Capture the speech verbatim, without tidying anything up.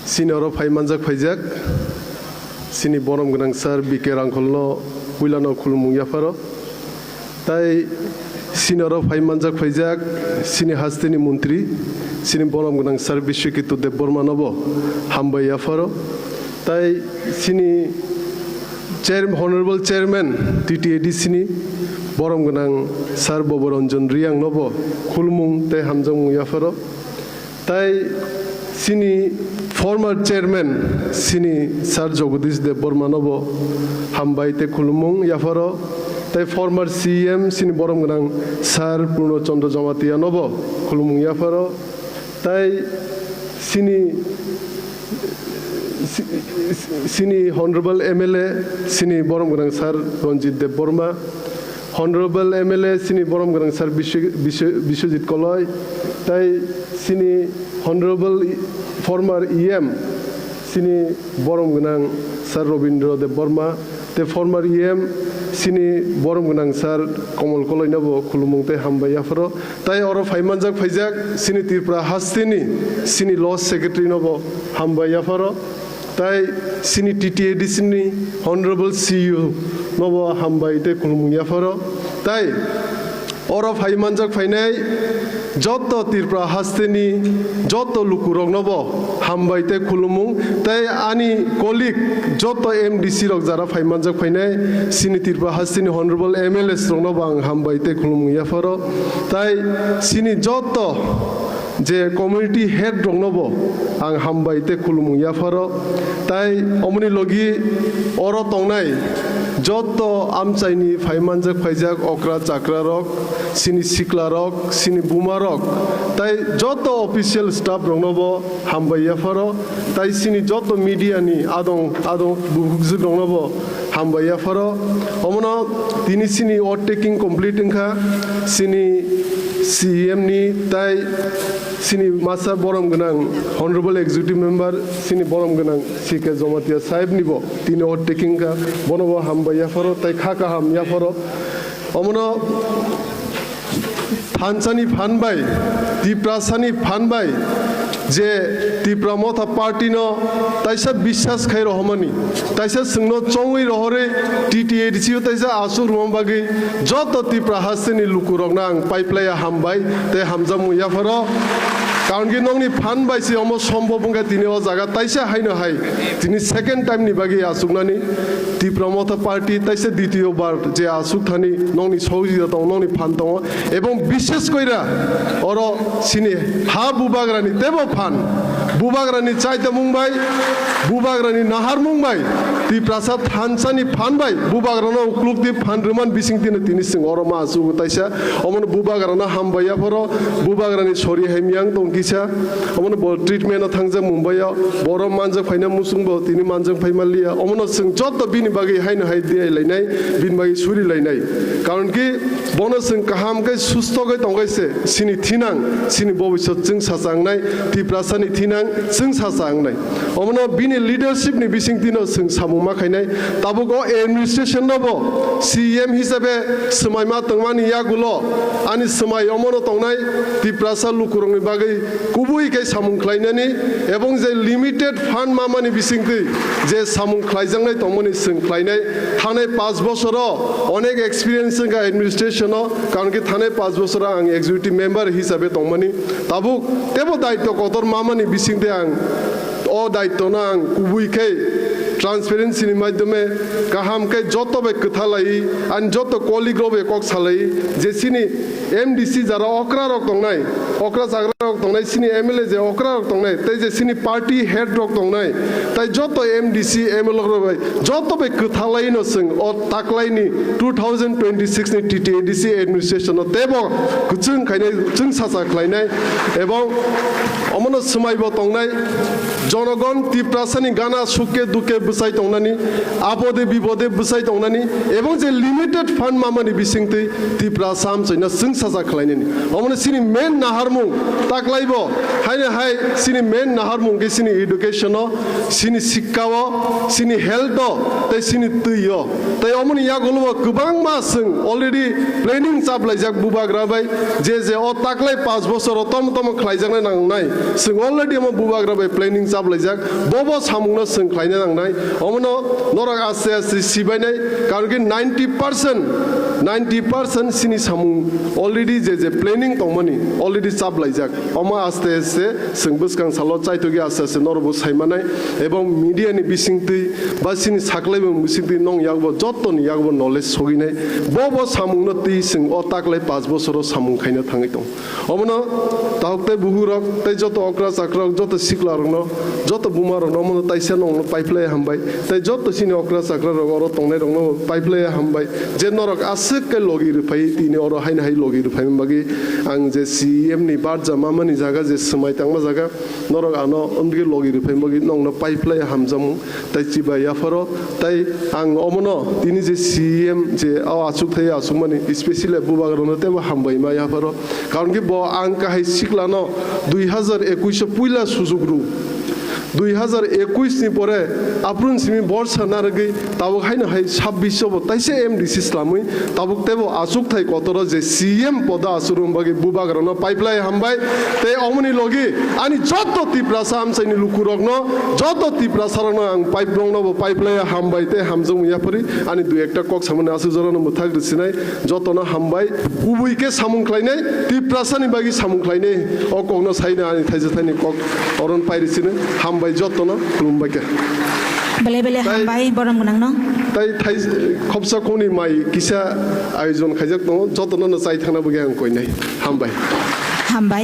Chini oro phai manjak phaijak chini borom gwnang sir B K Rangkholno puilano khulumung yapharo. Tai chini oro phai manjak phaijak chini hasteni montri, chini borom gwnang sir Biswaketu Debbarmanobo hambai yapharo. Tai chini chair-, honorable chairman T T A D C ni borom gwnang sir Boboranjan Riyangnobo khulumung tei hamjakmung yapharo. Tai chini former chairman chini sir Jagadish Debbarmanobo hambai tei khulumung yapharo. Tai former C M chini borom gwnang sir Purno Chandra Jamatianobo khulumung yapharo. Tai chini, chini honorable M L A chini borom gwnang sir Ranjit Debbarma, honorable M L A chini borom gwnang sir Bisw-, Bisw-, Biswajit Koloi, tai chini honorable former E M chini borom gwnang sir Robindra Debbarma, te former E M chini borom gwnang sir Komol Koloinobo khulumung tei hambai yapharo. Tai oro phai manjak phaijak chini Tripura hasteni chini law secretary nobo hambai yapharo. Tai chini T T A D C ni honorable C E O nobo hambai tei khulumung yapharo. Tai oro phai manjak phainai joto Tripura hasteni joto lukuroknobo hambai tei khulumung, tei ani colleague joto M D C rok jara phai manjak phainai chini Tripura hasteni honorable M L As roknobo ang hambai tei khulumung yapharo. Tai chini joto je community head roknobo ang hambai tei khulumung yapharo. Tai omoni logi oro tongnai joto amchaini phai manjak phaijak okra chakra rok, chini sikla rok, chini buma rok, tai joto official staff roknobo hambai yapharo, tai chini joto media ni adong adong bukhukjwk roknobo hambai yapharo. Omono tini chini oath taking complete wngkha, chini C E M ni tai chini masa borom gwnang honorable executive member, chini borom gwnang C K Jamatia sahib nibo tini oath taking kha, bonobo hambai yapharo tai kha kaham yapharo. Omono thansani phan bai, Tiprasani phan bai, je Tipra Motha Party no taisa biswas khai rohormani, taisa chwngno chongwi rohorwi T T A D C o taisa aswk rwma bagwi joto Tipra hasteni lukurokno ang paiplaiya hambai tei hamjakmung yapharo. Karon khe nokni phan bai se omo sombhob wngkha tini o jaga taisa haino hai tini second time ni bagwi achuknani. Tipra Motha Party taisa ditiyo bar je asuk thani nokni sohojita tongo, nokni phan tongo, ebong bishes koira oro chini ha bubagrani tebo phan, bubagrani chaitamung bai, bubagrani naharmung bai, Tiprasa thansani phan bai bubagrano uklukti phan rwman bisingtino tini chwng oro ma achugo taisa. Omono bubagrano hambai yaphoro, bubagrani sori hai miyang tong kisa, omono bo treatment o thangjak Mumbai o, borom manjak phaina muchung bo tini manjak phai manliya. Omono chwng joto bini bagwi haino hai diai lainai, bini bagwi suri lainai. Karon ki bono chwng kaham khe susto khe tongkhe se chini thinang, chini bobisot chwng sacha wngnai, Tiprasani thinang chwng sacha wngnai. Omono bini leadership ni bisingtwi no chwng samung ma khainai. Tabuk o administration no bo C M hisabe swmai ma tongmani yagulo ani swmai omono tongnai Tiprasa lukurokni bagwi kubui khe samung khlainani ebong je limited fund mamani bisingtwi je samung khlaijaknai tongmani chwng khlainai. Thanai panch bosoro onek experience wngkha administration o, karon khe thanai panch bosoro ang executive member hisabe tongmani. Tabuk tebo daityo kotor mamani bisingtwi ang o daityo no ang kubui khe transparency ni maidhyome kaham khe joto bai kwthalai, ani joto colleague rok bai kok salai je chini M D C jara okra rok tongnai, okra chagra rok tongnai, chini M L A je okra rok tongnai, tei je chini party head rok tongnai, tai joto M D C, M L A rok bai joto bai kwthalai no chwng o taklaini two thousand twenty-six ni T T A D C administration no tebo kwchwng khainai, chwng sacha khlainai, ebong omono swmai bo tongnai, jonogon Tiprasani gana sukke dukke bwsai tongnani, apode bipode bwsai tongnani, ebong je limited fund mamani bisingtwi Tiprasa amchaino chwng saja khlainani. Omono chini main naharmung taklaibo, haino hai chini main naharmung khe chini education-o, chini sikka-o, chini health-o, tei chini twi-o. Tei omoni yagulo bo kwbangma chwng already planning chaplaijak bubagra bai, je je o taklai panch bosoro tom tom khlaijaknai nangnai. Chwng already omo bubagra bai planning chaplaijak, bobo samungno chwng khlaina nangnai. Omono norok aste aste sibainai, karon ki ninety percent, ninety percent chini samung already je je planning tongmani already chaplaijak. Omo aste aste chwng bwskang salo chaitokgwi aste aste norokbo saimanai, ebong media ni bisingtwi ba chini saklaibung bisingtwi nong yakbo jottoni yakbo knowledge soginai, bobo samungno twi chwng o taklai panch bosoro samung khaina thangwi tong. Omono tahuk tei buhurok tei joto okra chakrok, joto siklarokno, joto bumarokno omono taisa nongno paiphlai hambai, tei joto chini okra chakrarok oro tongnairokno paiphlai hambai, je norok aswk khe logi rwphai tini oro haino hai logi rwphaimani bagwi ang je C E M ni barja mamani jaga je swmai tangma jaga norok ano wngwi logi rwphaimani bagwi nongno paiphlai hamjakmung. Tai chibai yapharo, tai ang omono tini je C E M je o achukthai achukmani, specially bubagrano teibo hambai ma yapharo. Karon ki bo ang kahai siklano dui hazar ekush o puila sujuk rw. Dui hazar ekush ni pore aphuru simi borsa narwgwi tabuk haino hai sabbish o bo taisa M D C slamwi tabuk teibo achukthai kotoro je C E M poda achukmani bagwi bubagrano paiphlai hambai. Tei omoni logi ani joto Tiprasa amchaini lukurokno, joto Tiprasarokno ang paiprokno bo paiphlai hambai tei hamjakmung yaphari. Ani dui ekta kok samani aswk jorano mwthak rwsinai, jotono hambai. Kubui khe samung khlainai, Tiprasani bagwi samung khlainai, o kokno saina ani thaisa thaini kok oron pai rwsino. Hambai jotono, khulumbai khe. Belai belai Tai- hambai, borom gwnangno. Tai thai khopsa khoni mai kisa ayojon khaijak tongo, jotono no chai thangna bagwi ang koinai. Hambai. Hambai.